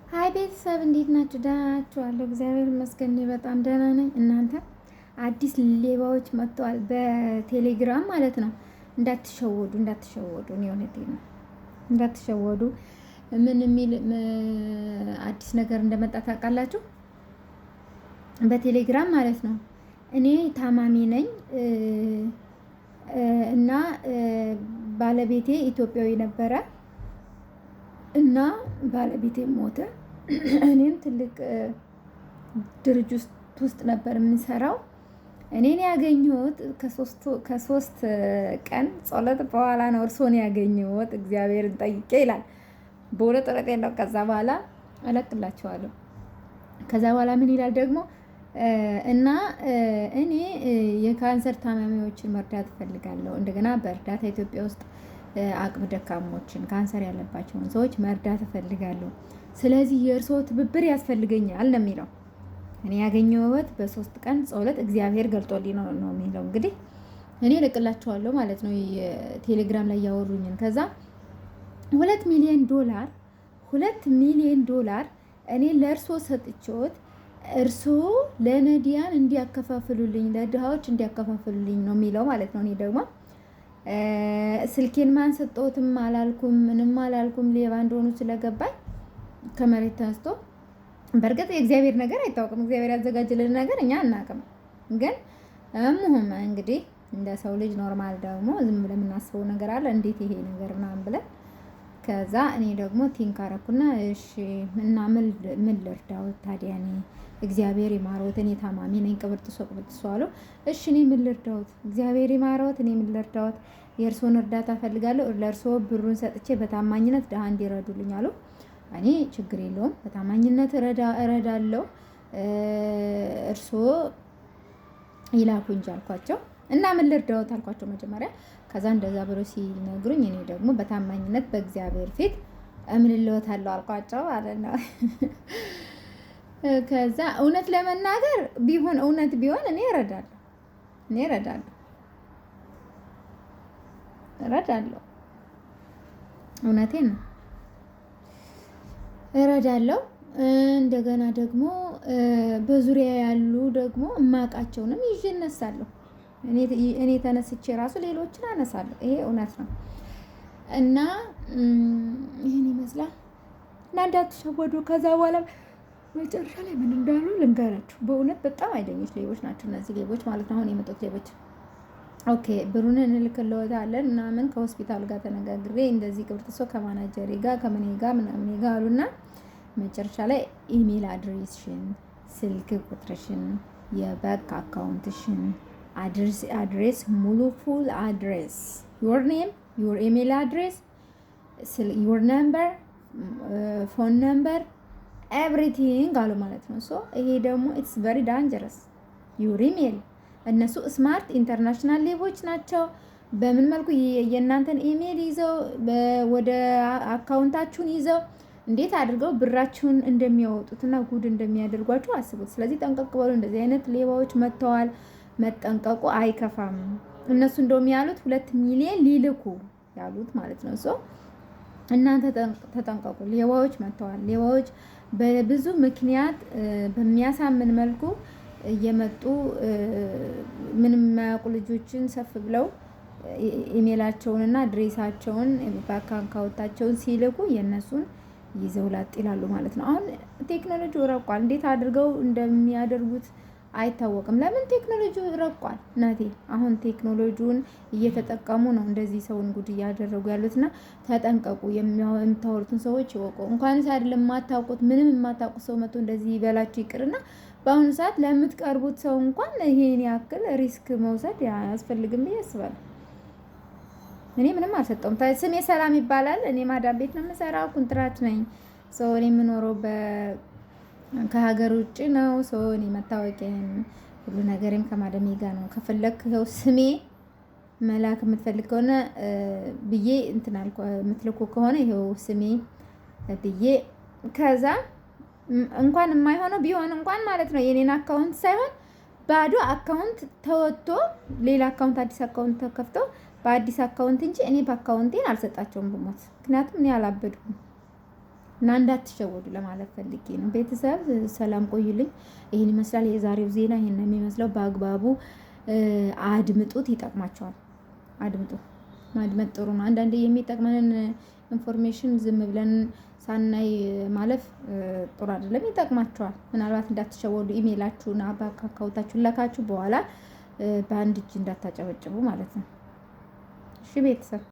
Hi ቤተሰብ፣ እንዴት ናችሁ? ደህና ናችሁ? አለሁ፣ እግዚአብሔር ይመስገን፣ እኔ በጣም ደህና ነኝ። እናንተ፣ አዲስ ሌባዎች መጥተዋል፣ በቴሌግራም ማለት ነው። እንዳትሸወዱ፣ እንዳትሸወዱ፣ እኔ እውነቴን ነው፣ እንዳትሸወዱ። ምን የሚል አዲስ ነገር እንደመጣ ታውቃላችሁ? በቴሌግራም ማለት ነው። እኔ ታማሚ ነኝ እና ባለቤቴ ኢትዮጵያዊ ነበረ እና ባለቤቴ ሞተ። እኔም ትልቅ ድርጅት ውስጥ ነበር የምሰራው። እኔን ያገኘሁት ከ3 ቀን ጸሎት በኋላ ነው እርሶን ያገኘሁት እግዚአብሔርን ጠይቄ ይላል። በእውነት እውነቴን ነው። ከዛ በኋላ እለቅላቸዋለሁ። ከዛ በኋላ ምን ይላል ደግሞ? እና እኔ የካንሰር ታማሚዎችን መርዳት እፈልጋለሁ። እንደገና በእርዳታ ኢትዮጵያ ውስጥ አቅመ ደካሞችን፣ ካንሰር ያለባቸውን ሰዎች መርዳት እፈልጋለሁ። ስለዚህ የእርስዎ ትብብር ያስፈልገኛል ነው የሚለው። እኔ ያገኘሁት በ3 ቀን ጸሎት እግዚአብሔር ገልጦልኝ ነው ነው የሚለው። እንግዲህ እኔ እልክላቸዋለሁ ማለት ነው የቴሌግራም ላይ ያወሩኝን። ከዛ 2 ሚሊዮን ዶላር፣ 2 ሚሊዮን ዶላር እኔ ለእርስዎ ሰጥቼዎት እርስዎ ለነዲያን እንዲያከፋፍሉልኝ፣ ለድሃዎች እንዲያከፋፍሉልኝ ነው የሚለው ማለት ነው። እኔ ደግሞ ስልኬን ማን ሰጠሁትም አላልኩም፣ ምንም አላልኩም። ሌባ እንደሆኑ ስለገባኝ ከመሬት ተነስቶ፣ በእርግጥ የእግዚአብሔር ነገር አይታወቅም። እግዚአብሔር ያዘጋጀልን ነገር እኛ አናውቅም። ግን እሙሁም እንግዲህ እንደ ሰው ልጅ normal ደግሞ ዝም ብለን የምናስበው ነገር አለ። እንዴት ይሄ ነገር ምናምን ብለን፣ ከዛ እኔ ደግሞ think አረኩና እሺ እና ምን ልርዳዎት ታዲያ? እኔ እግዚአብሔር ይማረዎት፣ እኔ ታማሚ ነኝ፣ ቅብርጥሶ ቅብርጥሶ አሉ። እሺ እኔ ምን ልርዳዎት? እግዚአብሔር ይማረዎት፣ እኔ ምን ልርዳዎት? የእርስዎን እርዳታ እፈልጋለሁ። ለእርስዎ ብሩን ሰጥቼ በታማኝነት ድሃ እንዲረዱልኝ አሉ። እኔ ችግር የለውም፣ በታማኝነት እረዳለሁ። እርስዎ ይላኩ እንጂ አልኳቸው። እና ምን ልርዳዎት አልኳቸው መጀመሪያ። ከዛ እንደዛ ብሎ ሲነግሩኝ እኔ ደግሞ በታማኝነት በእግዚአብሔር ፊት እምልልዎታለሁ አልኳቸው ማለት ነው። ከዛ እውነት ለመናገር ቢሆን፣ እውነት ቢሆን እኔ እረዳለሁ፣ እኔ እረዳለሁ፣ እረዳለሁ። እውነቴን ነው፣ እረዳለሁ። እንደገና ደግሞ በዙሪያ ያሉ ደግሞ እማውቃቸውንም ይዤ እነሳለሁ። እኔ ተነስቼ ራሱ ሌሎችን አነሳለሁ። ይሄ እውነት ነው። እና ይህን ይመስላል እና እንዳትሸወዱ። ከዛ በኋላ መጨረሻ ላይ ምን እንዳሉ ልንገራችሁ። በእውነት በጣም ኃይለኞች ሌቦች ናቸው እነዚህ ሌቦች ማለት ነው። አሁን የመጡት ሌቦች። Okay፣ ብሩን እንልክልዎታለን ምናምን፣ ከሆስፒታል ጋር ተነጋግሬ እንደዚህ ቅብርጥሶ ከማናጀሬ ጋር ከምኔ ጋር ምናምን ጋር አሉና መጨረሻ ላይ email address ሽን፣ ስልክ ቁጥርሽን፣ የባንክ account ሽን address፣ ሙሉ full address፣ your name፣ your email address፣ your number፣ phone number፣ everything አሉ ማለት ነው። So ይሄ ደግሞ it's very dangerous፣ your email። እነሱ smart international ሌቦች ናቸው። በምን መልኩ የእናንተን ኢሜል ይዘው፣ ወደ account ኣችሁን ይዘው እንዴት አድርገው ብራችሁን እንደሚያወጡትና ጉድ እንደሚያደርጓችሁ አስቡት። ስለዚህ ጠንቀቅ በሉ። እንደዚህ አይነት ሌባዎች መጥተዋል። መጠንቀቁ አይከፋም። እነሱ እንደውም ያሉት 2 ሚሊዮን ሊልኩ ያሉት ማለት ነው። So እናንተ ተጠንቀቁ። ሌባዎች መጥተዋል። ሌባዎች በብዙ ምክንያት በሚያሳምን መልኩ እየመጡ ምንም የማያውቁ ልጆችን ሰፍ ብለው ኢሜላቸውንና address ኣቸውን፣ ባንክ account ኣቸውን ሲልኩ የእነሱን ይዘው ላጥ ይላሉ ማለት ነው። አሁን ቴክኖሎጂው ረቋል። እንዴት አድርገው እንደሚያደርጉት አይታወቅም። ለምን? ቴክኖሎጂው ረቋል። እናቴ፣ አሁን ቴክኖሎጂውን እየተጠቀሙ ነው እንደዚህ ሰውን ጉድ እያደረጉ ያሉትና ተጠንቀቁ። የምታወሩትን ሰዎች ይወቁ። እንኳንስ አይደለም የማታውቁት፣ ምንም የማታውቁት ሰው መጥቶ እንደዚህ ይበላችሁ ይቅርና በአሁኑ ሰዓት ለምትቀርቡት ሰው እንኳን ይሄን ያክል risk መውሰድ አያስፈልግም ብዬ አስባለሁ። እኔ ምንም አልሰጠውም። ስሜ ሰላም ይባላል። እኔ ማዳም ቤት ነው የምሰራው፣ ኩንትራት ነኝ። So እኔ የምኖረው ከሀገር ውጭ ነው። So እኔ መታወቂያም ሁሉ ነገሬም ከማዳሜ ጋር ነው። ከፈለክ ይኸው ስሜ፣ መላክ የምትፈልግ ከሆነ ብዬ እንትን አልኩ። የምትልኩ ከሆነ ይኸው ስሜ ብዬ፣ ከዛ እንኳን የማይሆነው ቢሆን እንኳን ማለት ነው የኔን account ሳይሆን ባዶ account ተወጥቶ ሌላ account፣ አዲስ account ተከፍቶ በአዲስ account እንጂ እኔ በ account ኤን አልሰጣቸውም ብሞት። ምክንያቱም እኔ አላበድኩም። እና እንዳትሸወዱ ለማለት ፈልጌ ነው። ቤተሰብ ሰላም ቆዩልኝ። ይህን ይመስላል የዛሬው ዜና፣ ይህን የሚመስለው። በአግባቡ አድምጡት፣ ይጠቅማቸዋል። አድምጡ፣ ማድመጥ ጥሩ ነው። አንዳንዴ የሚጠቅመንን information ዝም ብለን ሳናይ ማለፍ ጥሩ አይደለም። ይጠቅማቸዋል። ምናልባት እንዳትሸወዱ ኢሜይላችሁን ባንክ አካውንታችሁን ለካችሁ በኋላ በአንድ እጅ እንዳታጨበጭቡ ማለት ነው። እሺ ቤተሰብ።